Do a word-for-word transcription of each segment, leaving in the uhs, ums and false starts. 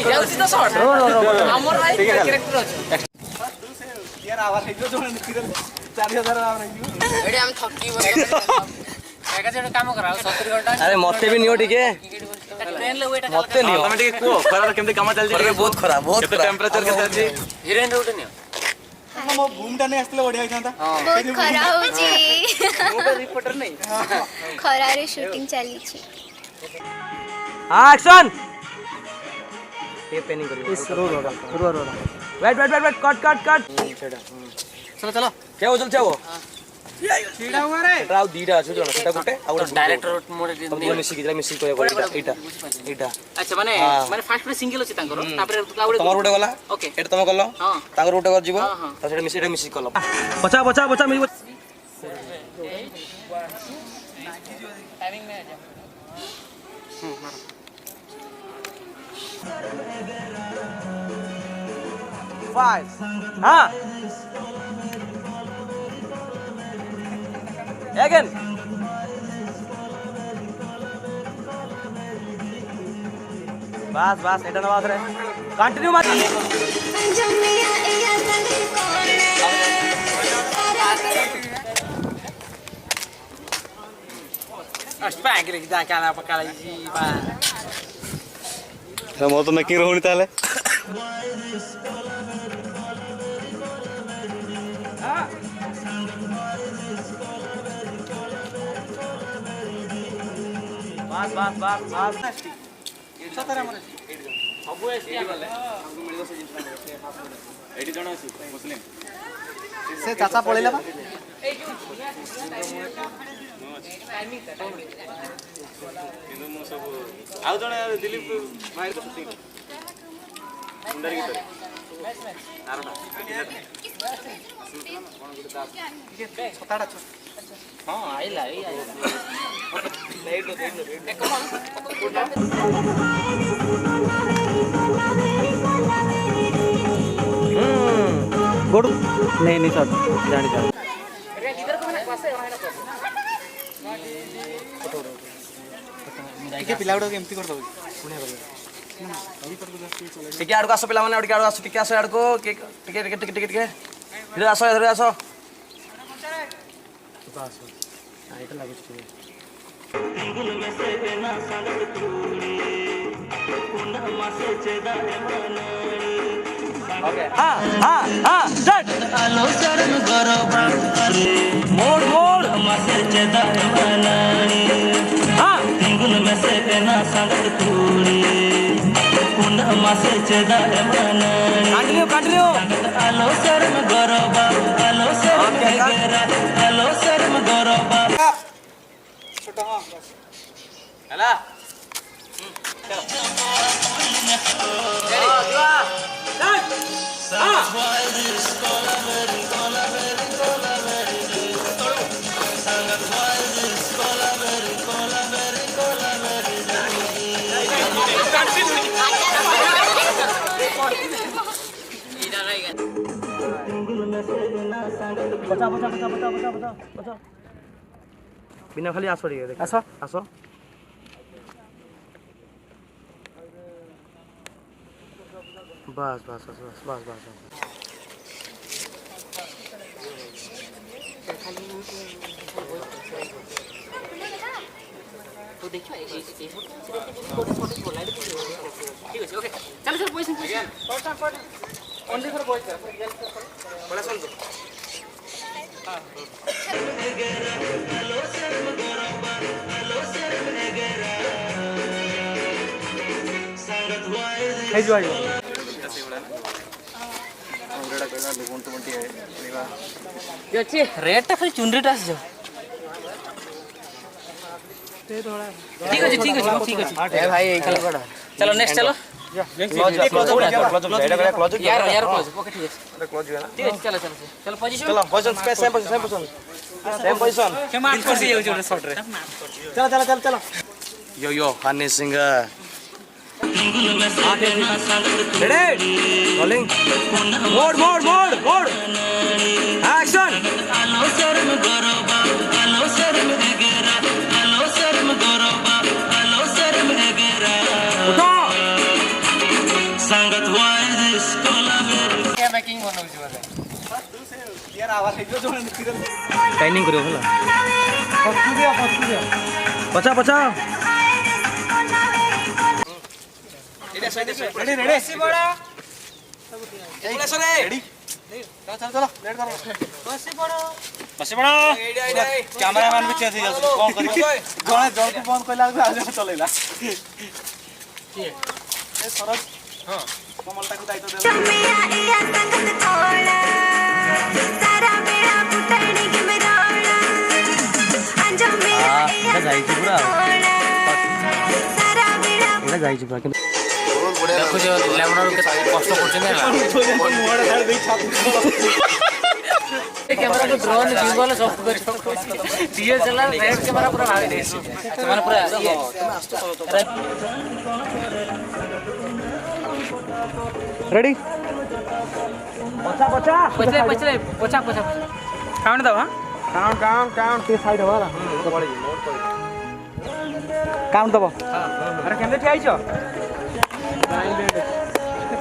ଯାଉଛି ତ ସର୍ଟ। ଆମର ଭାଇ କ୍ୟାରେକ୍ଟର ଅଛି। ଏଇଠି ଆମେ ଠକିବୁ। ଏକା ଗୋଟେ କାମ କର, ଆଉ ସତୁରି ଘଣ୍ଟା। ଆରେ ମତେ ବି ନିଅ ଟିକେ। ଟ୍ରେନରେ ୱେଟ୍। ମତେ ନିଅ। ତମେ ଟିକେ କୁହ, ଖରାରେ କେମିତି କାମ ଚାଲିଛି? ଖରାରେ ବହୁତ ଖରାପ, ବହୁତ କେତେ ଖରାପ। ଟେମ୍ପରେଚର କେତେ ଅଛି? ହିରୋଇନ ଗୋଟେ ନିଅ। ତମ ଭୁମଟା ନେଇ ଆସିଥିଲେ ବଢିଆ ହେଇଥାନ୍ତା। ବହୁତ ଖରା ହଉଛି। ମୁଁ ତ ରିପୋର୍ଟର ନାହିଁ। ଖରାରେ ସୁଟିଂ ଚାଲିଛି। ଆକ୍ସନ। ଏ ପେନିଂ କରିବ। ରୁହ, ରୁହ, ରୁହ, ରୁହ। Wait, wait, wait, wait, cut, cut, cut. ସେଇଟା। ଚାଲ, ଚାଲ। क्या हो, चल, क्या हो? ଛିଡ଼ା ହୁଆରେ। ସେଟା ଆଉ ଦିଟା ଅଛି, ଜଣ। ସେଟା ଗୋଟେ, ଆଉ ଗୋଟେ ଡାଇରେକ୍ଟର ଗୋଟେ। ମୋର ତମେ ଦି ଜଣ ମିଶିକି, ଦିଟା ମିଶିକି କରିବା, ଏଇଟା, ଏଇଟା, ଏଇଟା। ଆଚ୍ଛା, ମାନେ, ହଁ। ମାନେ ଫାଷ୍ଟ ଗୋଟେ ସିଙ୍ଗଲ ଅଛି ତାଙ୍କର, ହୁଁ। ତାପରେ ଆଉ ଗୋଟେ ତମର ଗୋଟେ ଗଲା, ଓକେ। ଏଇଟା ତମେ କଲ, ହଁ। ତାଙ୍କର ଗୋଟେ ଯିବ, ହଁ, ହଁ। ତା ସହିତ ମିଶି-, ଏଇଟା ମିଶିକି କଲ। ପଛା, ପଛା, ପଛା, ମିଳିବ। फाइव। हाँ। अगेन। बस, बस, এটা না বাস রে। कंटिन्यू मत। ଆରେ, ମୋର ତ ମେକିଂ ରହୁନି ତାହେଲେ। ବାସ୍, ବାସ୍, ବାସ୍, ବାସ୍। ସତରେ ଆମର ସବୁ ଏସ୍ ଟି। ଏଇଠି ଜଣେ ଅଛି, ମୁସଲିମ। ସେ ଚାଚା ପଳେଇଲା ବା। କିନ୍ତୁ ମୁଁ ସବୁ, ଆଉ ଜଣେ ଦିଲ୍ଲୀପ ଭାଇ ତ ସେତିକି। ମୁଣ୍ଡାରୀ ଗୀତରେ। ଆରଟା। ଛତାଟା ଛୋଟ। ହଁ, ଆଇଲା, ଏଇ ଆଇଲା। ହୁଁ। गोड़ नहीं नहीं सर। जाने जाने। ଟିକେ ପିଲା ଗୁଡ଼ାକ ଏମିତି କରିଦେବ। ଟିକେ ଆଡ଼କୁ ଆସ ପିଲାମାନେ, ଟିକେ ଆଡ଼କୁ ଆସ, ଟିକେ ଆସ ଆଡ଼କୁ, ଟିକେ ଟିକେ ଟିକେ ଟିକେ ଟିକେ ଟିକେ। ଏଇଠି ଆସ, ଏଇଠି ଆସ। हाँ, हाँ, हाँ, start। मोड़, मोड़। हाँ। Continue, continue। छोटा, हाँ, बस। चला। बचा, बचा, बचा। बिना खाली आसो रे, देख। आसो। आसो। बस, बस, बस। तो देखियो, ए-, ए-, ए-, ए-, photo, photo, photo, light photo. ठीक है, ओके। चलो, चलो, position, position. Only for boys, sir। बड़ा सुन तो। ᱦᱤᱡᱩᱜ, ᱦᱤᱡᱩᱜ᱾ ରେଟ୍ ଟା ଖାଲି ଚୁନରିଟା ଆସିଛ। ଠିକ୍ ଅଛି, ଠିକ୍ ଅଛି, ଠିକ୍ ଅଛି। ଏ ଭାଇ, ଏଇ ଚାଲ, ନେକ୍ସଟ ଚାଲ। କ୍ଲୋଜ୍, କ୍ଲୋଜ୍, କ୍ଲୋଜ୍, କ୍ଲୋଜ୍, ଏଇଟା କ୍ଲୋଜ୍। ୟାର, ୟାର କ୍ଲୋଜ୍। ଓକେ, ଠିକ୍ ଅଛି। ଏଇଟା କ୍ଲୋଜ୍ ହୁଏ ନା? ଠିକ୍ ଅଛି, ଚାଲ, ଚାଲ, ଚାଲ। ଚାଲ, ପୋଜିସନ୍। ଚାଲ, position, space, same position, same position. Same position. ବିଲ୍କୁଲ ସେ ହେଇଯାଉଛି ଗୋଟେ ସଟ୍ରେ। ଚାଲ, ଚାଲ, ଚାଲ, ଚାଲ। यो, यो, Honey Singh. Ready? Rolling. Mode, mode, mode, mode. Action. उठो। क्या मेकिंग होने वाला है? टाइमिंग करो भला। पछा, पछा। Ready, ready. रेडी। चलो, चलो, चलो, लेट करो। बसी बड़ा। बसी बड़ा। एडे, एडे, एडे। कैमरामैन भी चेंज हो जाएगा। कौन करेगा? जौन, जौन को बंद कर लागबे, आज चलेला। ए, सरोज। हाँ। कमल टाकू दायित्व दे। हाँ, इधर जाइए पूरा। इधर जाइए पूरा। ଦେଖୁଛ ପିଲାମାନଙ୍କୁ କେତେ କଷ୍ଟ କରୁଛନ୍ତି ହେଲା। ଏ କ୍ୟାମେରାକୁ ଡ୍ରୋନ୍, ଗିମ୍ବଲ୍ ସବୁ କରିବ। ଡିଏସ୍ଏଲ୍ଆର୍, ରେଡ୍ କ୍ୟାମେରା ପୁରା ଭାରି ଦେଇଛି। ସେମାନେ ପୁରା ଇଏ। ରେଡି। ପଛା, ପଛା। ପଛରେ, ପଛରେ, ପଛା, ପଛା, ପଛା। କାଉଣ୍ଟ ଦବ, ହଁ? Count, count, count. ଟିକେ ସାଇଡ୍ ହବ ହେଲା। କାଉଣ୍ଟ ଦବ। ଆରେ କେମିତି ଠିଆ ହେଇଛ?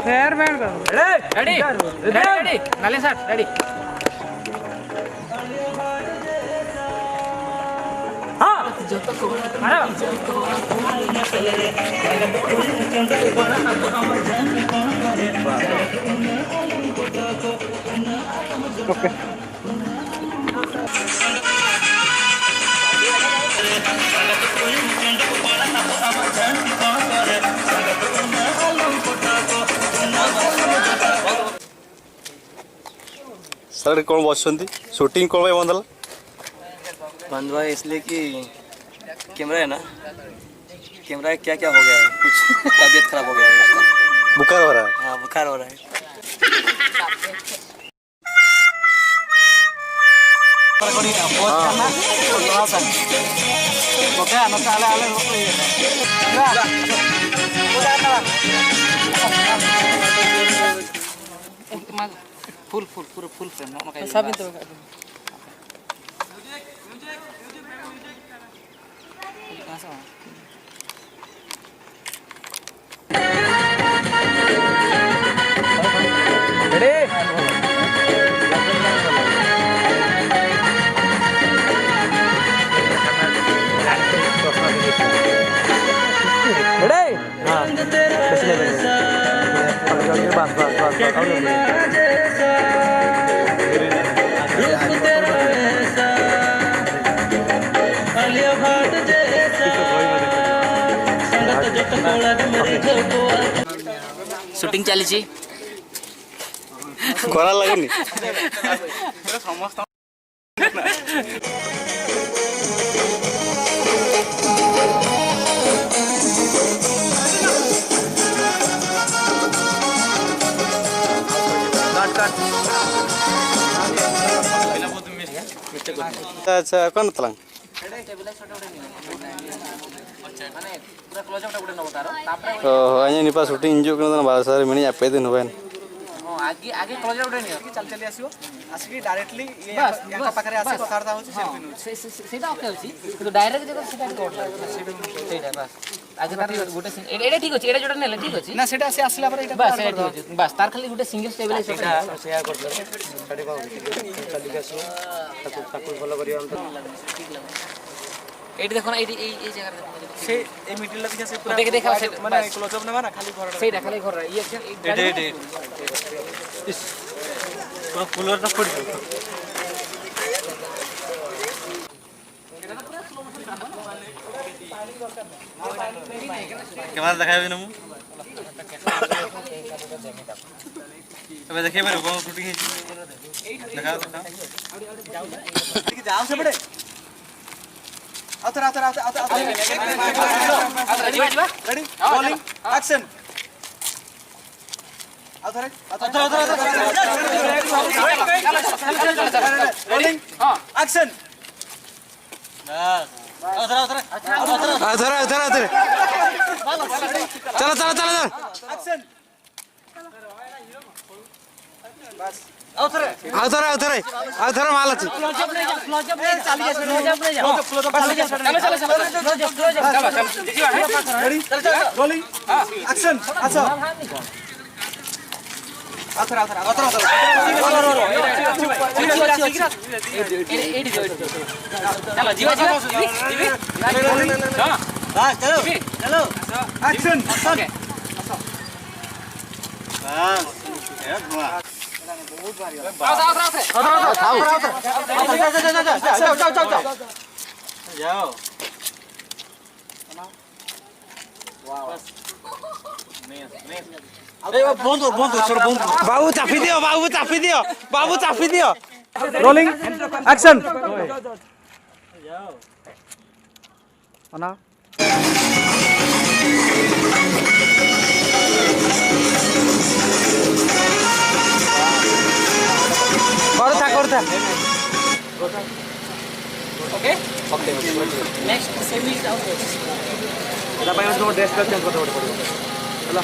ଫେୟାର ବ୍ୟାଣ୍ଡ କର। ରେଡି? ରେଡି? Ready, ready. ନାଲି ସାର୍ଟ, ରେଡି। ହଁ। ଆର। ଓକେ। ସାର୍, କ'ଣ ବସିଛନ୍ତି? ସୁଟିଂ କ'ଣ ପାଇଁ ବନ୍ଦ ହେଲା? बंद हुआ है इसलिए कि कैमरा है ना, कैमरा क्या क्या हो गया है, कुछ तबीयत खराब हो गया है उसका। बुखार हो रहा है? हाँ, बुखार हो रहा है। ᱯᱷᱩᱞ, ᱯᱷᱩᱞ, ᱯᱩᱨᱟᱹ ᱯᱷᱩᱞ ᱯᱷᱨᱮᱢ, ᱱᱚᱜᱼᱚ ᱱᱚᱝᱠᱟ ᱥᱟᱵ ᱤᱫᱤ ᱵᱟᱥ᱾ ᱵᱤᱱ ᱛᱚᱵᱮ ᱠᱷᱟᱡ ᱫᱚ᱾ ᱦᱤᱡᱩᱜ ᱠᱟᱱᱟ ᱥᱮ ᱵᱟᱝ? ᱨᱮᱰᱤ? ᱦᱮᱸ, ᱵᱮᱥ ᱞᱮ ᱵᱮᱥ᱾ ᱵᱟᱥ, ᱵᱟᱥ, ᱵᱟᱥ, ᱵᱟᱥ, ᱟᱨ ᱞᱮ ᱵᱮᱥ᱾ ᱥᱩᱴᱤᱝ ᱪᱟᱞᱤᱪᱤ᱾ ᱠᱚᱨᱟ ᱞᱟᱜᱟᱱᱤ᱾ ᱟᱪᱪᱷᱟ, ᱚᱠᱟᱱ ᱛᱟᱞᱟᱝ? ᱚ, ᱦᱳᱭ, ᱤᱧᱟᱹᱜ ᱱᱤᱯᱟ ᱥᱩᱴᱤᱝ ᱦᱤᱡᱩᱜ ᱠᱟᱱᱟ, ᱵᱟᱨᱚ ᱥᱟᱞ ᱨᱮ ᱢᱤᱱᱟᱹᱧᱟ, ᱯᱮ ᱫᱤᱱ ᱦᱩᱭᱮᱱ᱾ ᱦᱚᱸ, ᱟᱜᱮ, ᱟᱜᱮ ᱠᱞᱳᱡ ᱟᱣᱩᱴ ᱨᱮ ᱱᱤᱭᱚ। ଚାଲି ଚାଲି ଆସିବ, ଆସିକି ଡାଇରେକ୍ଟଲି ଇଏ ବାସ୍, ୟାଙ୍କ ବାସ୍, ପାଖରେ ଆସି ବାସ୍। କଥାବାର୍ତ୍ତା ହଉଛି, ହଁ, ସେଲ୍ଫି ନେଉଛି। ସେ, ସେ, ସେଇଟା ଓକେ ଅଛି, କିନ୍ତୁ ଡାଇରେକ୍ଟ ଯେତେବେଳେ ସେଇଟା ଟିକେ ଅଡ୍ ଲାଗୁଛି। ସେଇଟା ବି ନୁହଁ। ସେଇଟା ବାସ୍। ଆଗେ ତାର ଗୋଟେ ସିଂ-, ଏଇଟା, ଏଇଟା ଠିକ୍ ଅଛି, ଏଇଟା ଯୋଉଟା ନେଲେ ଠିକ୍ ଅଛି। ନା, ସେଇଟା ସେ ଆସିଲା ପରେ ଏଇଟା ବାସ୍, ବାହାର ଏଇଟା ଠିକ୍ କରିଦେବା। ଅଛି। ବାସ୍, ତାର ଖାଲି ଗୋଟେ ସିଙ୍ଗଲ ଷ୍ଟେବିଲାଇଜର ସେଇଟା ସେୟା କରିଦେଲେ। ଚାଲିକି ଆସିବ, ତାକୁ, ତାକୁ ଭଲ କରିବା ଆମେ। ଏଇଠି ଦେଖ ନା, ଏଇଠି, ଏଇ, ଏଇ ଜାଗାରେ ଦେଖ। ସେ ଏଇ ମିଡିଲଟା ଦେଖିଆ, ସେ ପୁରା ଦେଖ, ଦେଖ, ୱାଇଡ୍, ସେ ମାନେ ବାସ୍। କ୍ଲୋଜ୍ ଅପ୍ ନେବା ନା, ଖାଲି ଘରଟା ସେଇଟା, ଦେଖ। ଖାଲି ଘରଟା। ଇଏ, ଇଏ ଏଇଠି, ଏଇଠି, ଏଇଠି। ଇସ୍, ପୁରା କୁଲରଟା ପଡ଼ିଯିବ। କ୍ୟାମେରା ଦେଖାଇବି ନା ମୁଁ? ଏବେ ଦେଖେଇ ପାରିବ କ'ଣ ସୁଟିଂ ହେଇଛି? ଦେଖାଅ, ଦେଖାଅ। ଟିକେ ଯାଅ ସେପଟେ। ଆଉ ଥରେ, ଆଉ ଥରେ, ଆଉ ଥରେ, ଆଉ ଥରେ, ଆଉ ଥରେ। ରେଡି? Rolling, action. ଆଉ ଥରେ, ଆଉ ଥରେ, ଆଉ ଥରେ, ଆଉ ଥରେ। Rolling, action. ଆଉ ଥରେ, ଆଉ ଥରେ। ଆଉ ଥରେ, ଆଉ ଥରେ, ଆଉ ଥରେ। ଚାଲ, ଚାଲ, ଚାଲ, ଚାଲ। ଆଉ ଥରେ, ଆଉ ଥରେ, ଆଉ ଥରେ ମାଲ ଅଛି। Ready? Rolling. Action. ଆସ। ଆଉଥରେ, ଆଉଥରେ, ଆଉଥରେ, ଆଉଥରେ। ଏଇଠି, ଏଇଠି, ଏଇଠି, ଏଇଠି, ଏଇଠି। ଚାଲ, ଯିବା, ଯିବା, ଯିବି, ଯିବି। ବାସ୍, ଚାଲ, ଚାଲ। ଆକ୍ସନ। ଓକେ। ବାସ୍। ଏ ଧୂଆଁ। ଆଉଥରେ, ଆଉଥରେ, ଆଉଥରେ। ଯାଅ, ଯାଅ, ଯାଅ, ଯାଅ, ଯାଅ। ଯାଅ। ଏ, ବନ୍ଦ କର, ବନ୍ଦ କର, ସର, ବନ୍ଦ କର। ବାବୁ ଚାପି ଦିଅ, ବାବୁ ଚାପି ଦିଅ, ବାବୁ ଚାପି ଦିଅ। Rolling, action. ଅନା। କରୁଥା, କରୁଥା। ଓକେ। ନେକ୍ସଟ ସେମି ଯାଉ। ତା ପାଇଁ ତମ ଡ୍ରେସ୍ ଚେଞ୍ଜ କରିଦେବାକୁ ପଡ଼ିବ, ହେଲା।